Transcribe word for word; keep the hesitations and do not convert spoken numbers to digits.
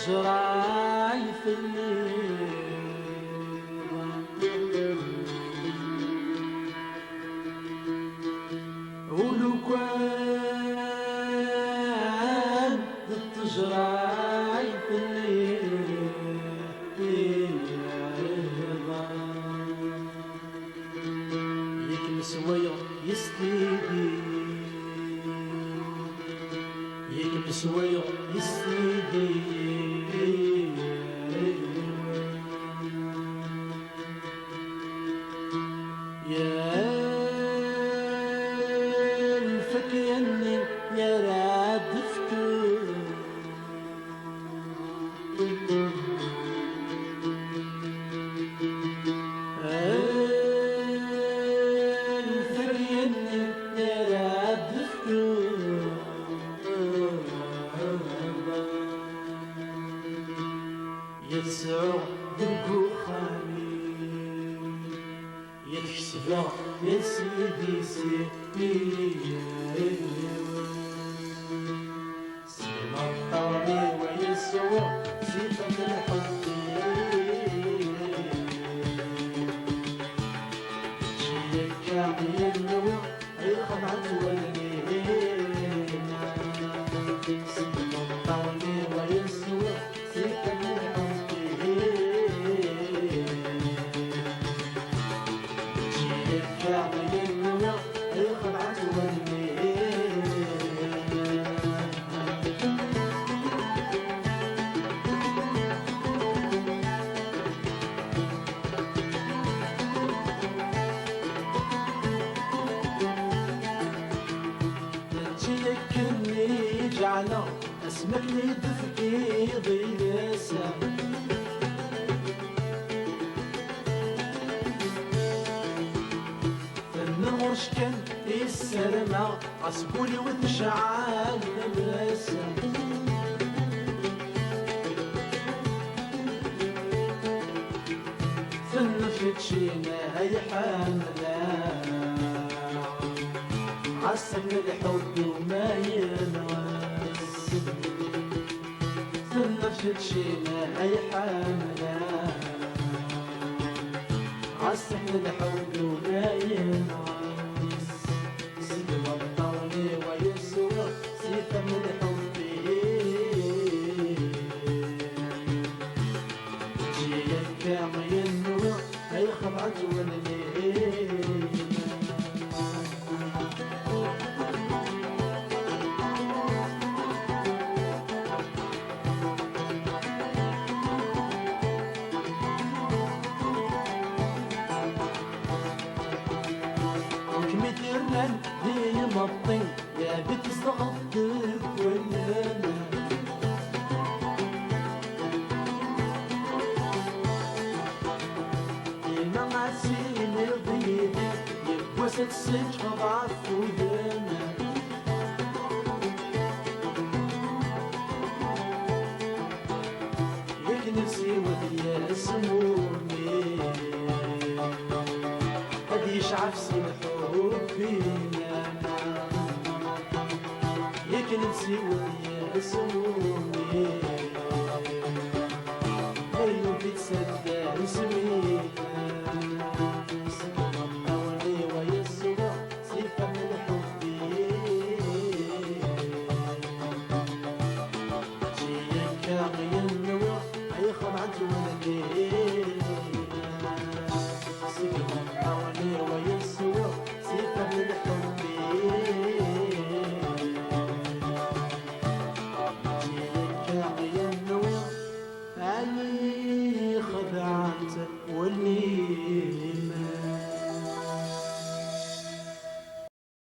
Ẓray fell-i. Ulukan d ttejray fell-i. Yak mswayeɣ yis tidi, yak mswayeɣ yis tidi. Ya lfakya-nni ara d-fkeɣ. Lfakya-nni ara d-fkeɣ. Yat sɛuɣ deg uxxam-iw, yat kesbeɣ, yat sidi sidi. S imeṭṭawen-iw ay swiɣ, si tama n lḥubb-iw. Mačči akka i nwiɣ, ay xedɛent wallen-iw. S imeṭṭawen-iw ay swiɣ, si tama n lḥubb-iw. Mačči akka i nwiɣ, ay xedɛent wallen-iw. Mačči akken i ǧeɛleɣ asmi akken i d-tefkiḍ iles. Tenna ɣur-k kan i ssarameɣ, ɣas deg wul-iw tecɛel tmes. Tenna keččini ay ḥemmleɣ, ɣas akken lḥubb-iw ma yenɣes. Tenna keččini ay ḥemmleɣ, ɣas akken lḥubb-iw ma yenɣes. Seg imeṭṭawen-iw ay swiɣ, si tama n lḥubb-iw. Mačči akka i nwiɣ, ay xedɛent wallen-iw. Kem-id-irnan di imeṭṭi, ya bi tzedɣeḍ deg wallen. Dima ad tiliḍ yid-i, yiwwas ad tseǧǧeḍ ɣef wudem. Yak nsiwel yasmumi, ad yecɛef si lḥubb-inem. Yak nsiwel yasmumi.